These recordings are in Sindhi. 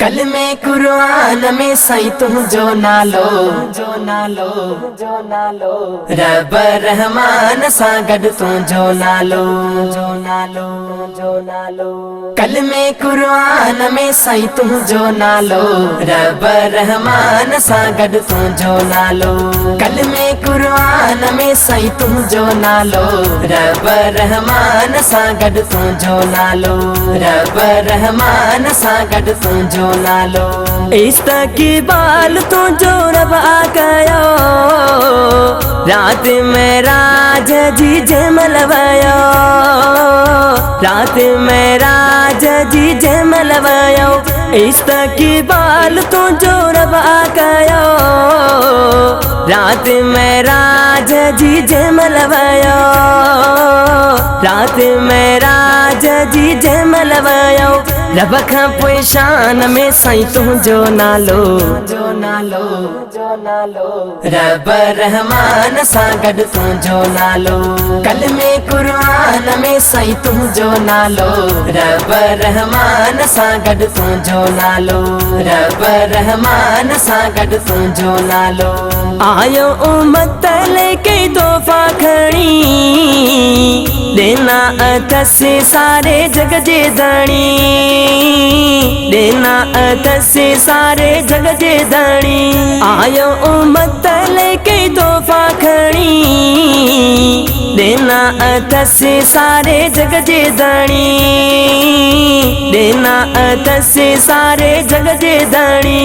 ڪلمي قرآن ۾ سائين تنهنجو نالو، جو نالو، جو نالو، رب رحمان سان گڏ تنهنجو نالو، جو نالو، جو نالو۔ ڪلمي قرآن ۾ سائين تنهنجو نالو، رب رحمان سان گڏ تنهنجو نالو۔ ڪلمي قرآن ۾ سائين تنهنجو نالو، رب رحمان سان گڏ تنهنجو نالو، رب رحمان سان گڏ تنهنجو نالو۔ استقبال تنهنجو رب آ ڪيو، رات معراج جي جنهن مهل ويو، رات معراج جي جنهن مهل ويو۔ استقبال تنهنجو رب آ ڪيو، رات معراج جي جنهن مهل ويو، رات معراج جي جنهن مهل ويو۔ رب کان پوءِ شان ۾ سائين تنهنجو نالو، جو نالو، جو نالو، رب رحمان سان گڏ تنهنجو نالو۔ ڪلمي قرآن ۾ سائين تنهنجو نالو، رب رحمان سان گڏ تنهنجو نالو، رب رحمان سان گڏ تنهنجو نالو۔ آيو امت ليڪي تحفا کڻي، ڏنا اٿس ساري جڳ جي ڌڻي، ڏنا اٿس ساري جڳ جي ڌڻي۔ آيو امت ليڪي تحفا کڻي، ڏنا اٿس ساري جڳ جي ڌڻي، ڏنا اٿس ساري جڳ جي ڌڻي۔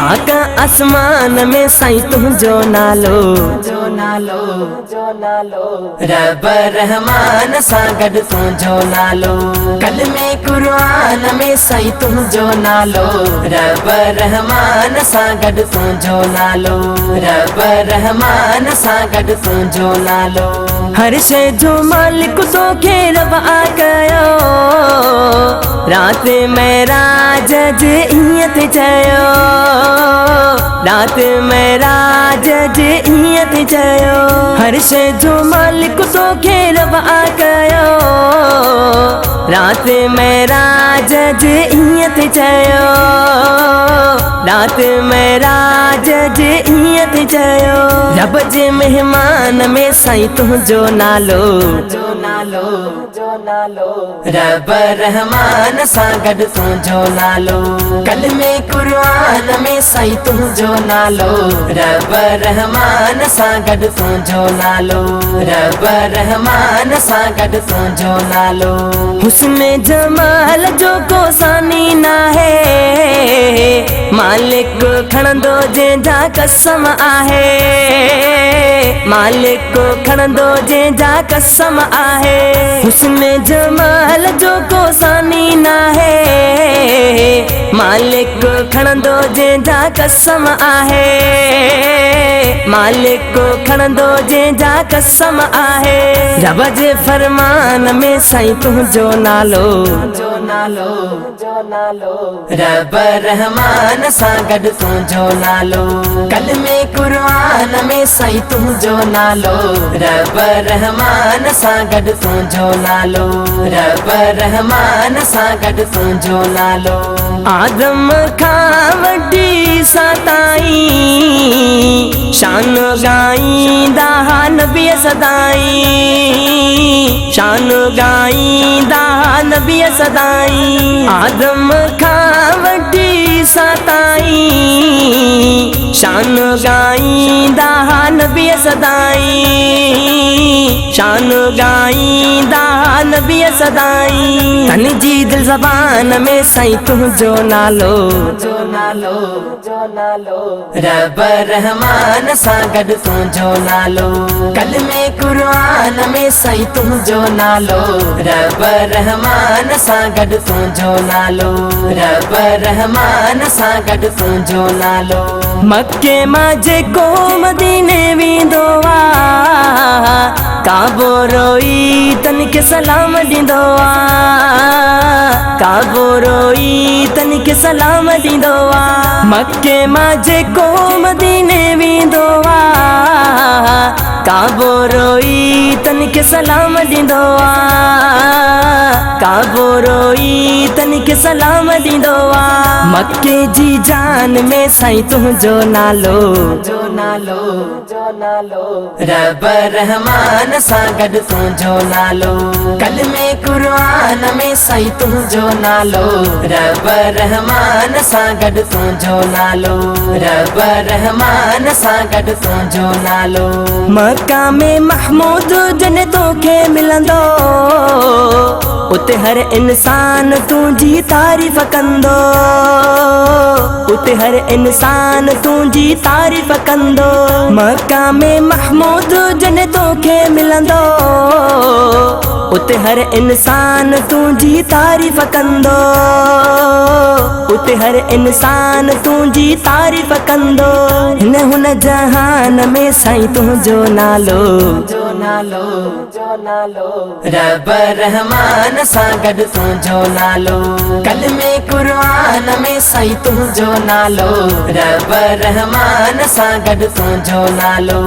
آڪا آسمان ۾ سائين تنهنجو نالو، جو نالو، جو نالو، رب رحمان سان گڏ تنهنجو نالو۔ ڪلمي قرآن ۾ سائين تنهنجو نالو، رب رحمان سان گڏ تنهنجو نالو، رب رحمان سان گڏ تنهنجو نالو۔ هر شيءِ جو مالڪ توکي رب آ ڪيو، رات معراج جي ائين ٿي چيو، رات معراج جي ائين ٿي چيو۔ هر شيءِ جو مالڪ توکي رب آ ڪيو، رات معراج جي ائين ٿي چيو، رات معراج جي ائين ٿي چيو۔ رب جي مهمان ۾ سائين تنهنجو نالو، جو نالو، جو نالو، رب رحمان سان گڏ تنهنجو نالو۔ ڪلمي قرآن ۾ سائين تنهنجو نالو، رب رحمان سان گڏ تنهنجو نالو، رب رحمان سان گڏ تنهنجو نالو۔ حسن جمال جو ڪو ثاني ناهي، مالڪ کڻندو جنهن جا قسم آهي، مالڪ کڻندو جنهن جا قسم آهي۔ حسن جمال جو ڪو ثاني ناهي، مالڪ کڻندو جنهن جا قسم آهي، مالڪ کڻندو جنهن جا قسم آهي۔ رب جي فرمان ۾ سائين تنهنجو نالو، جو نالو، جو نالو، رب رحمان سان گڏ تنهنجو نالو۔ ڪلمي قرآن ۾ سائين تنهنجو نالو، رب رحمان سان گڏ تنهنجو نالو، رب رحمان سان گڏ تنهنجو نالو۔ آدم کان وٺي ساتائين شان ڳائيندا ها نبي سدائين، شان ڳائيندا ها نبي سدائين۔ آدم کان وٺي ساتائين شان ڳائيندا ها نبي سدائين، شان ڳائيندا ها نبي سدائين۔ تن جي دل زبان ۾ سائين تنهنجو نالو، جو نالو، جو نالو، رب رحمان سان گڏ تنهنجو نالو۔ ڪلمي قرآن ۾ سائين تنهنجو نالو، رب رحمان سان گڏ تنهنجو نالو، رب رحمان سان گڏ تنهنجو نالو۔ مڪي مان جيڪو مديني ويندو آ، ڪعبو روئي تن کي سلام ڏيندو آ، ڪعبو روئي تن کي سلام ڏيندو آ. مڪي مان جيڪو مديني ويندو آ، ڪعبو روئي تن کي سلام ڏيندو آ. ڪعبو روئي تن کي سلام ڏيندو آ. مڪي جي جان ۾ سائين تنهنجو نالو، جو نالو، جو نالو. رب رحمان سان گڏ تنهنجو نالو. ڪلمي قرآن ۾ سائين تنهنجو نالو. رب رحمان سان گڏ تنهنجو نالو. رب رحمان سان گڏ تنهنجو نالو. مقام محمود جڏهن توکي ملندو، اتي هر انسان تنهنجي تعريف ڪندو. اتي هر انسان تنهنجي تعريف ڪندو. مقام محمود جڏهن توکي ملندو، اتي هر انسان تنهنجي تعريف ڪندو. اتي هر انسان تنهنجي تعريف ڪندو. هن هن جهان ۾ سائين تنهنجو نالو، جو نالو، جو نالو. رب رحمان سان گڏ تنهنجو نالو. ڪلمي قرآن ۾ سائين تنهنجو نالو. رب رحمان سان گڏ تنهنجو نالو.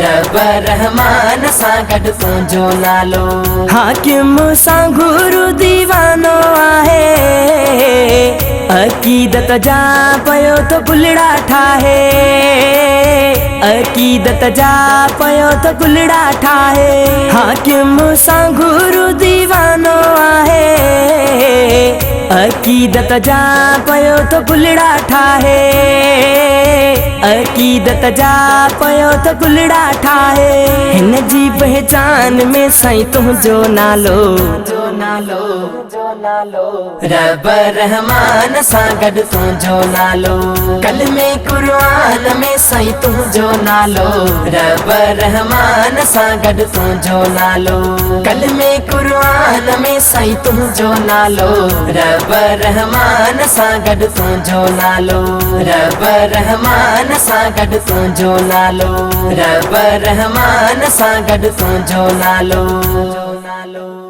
رب رحمان سان گڏ تنهنجو نالو. حاڪم سان گرو ديوانو آهي، عقيدت جا پيو ٿو گلڙا ٺاهي. عقيدت جا پيو ٿو گلڙا ٺاهي. حاڪم سان گرو ديوانو آهي، عقيدت جا پيو ٿو گلڙا ٺاهي. عقيدت جا پيو ٿو گلڙا ٺاهي. هن جي پهچان ۾ سائين تنهنجو نالو، جو نالو، جو نالو. رب رحمان سان گڏ تنهنجو نالو. ڪلمي قرآن ۾ سائين تنهنجو نالو. رب رحمان سان گڏ تنهنجو نالو. ڪلمي قرآن ۾ سائين تنهنجو نالو. رب رحمان سان گڏ تنهنجو نالو. رب رحمان سان گڏ تنهنجو نالو. رب رحمان سان گڏ تنهنجو نالو.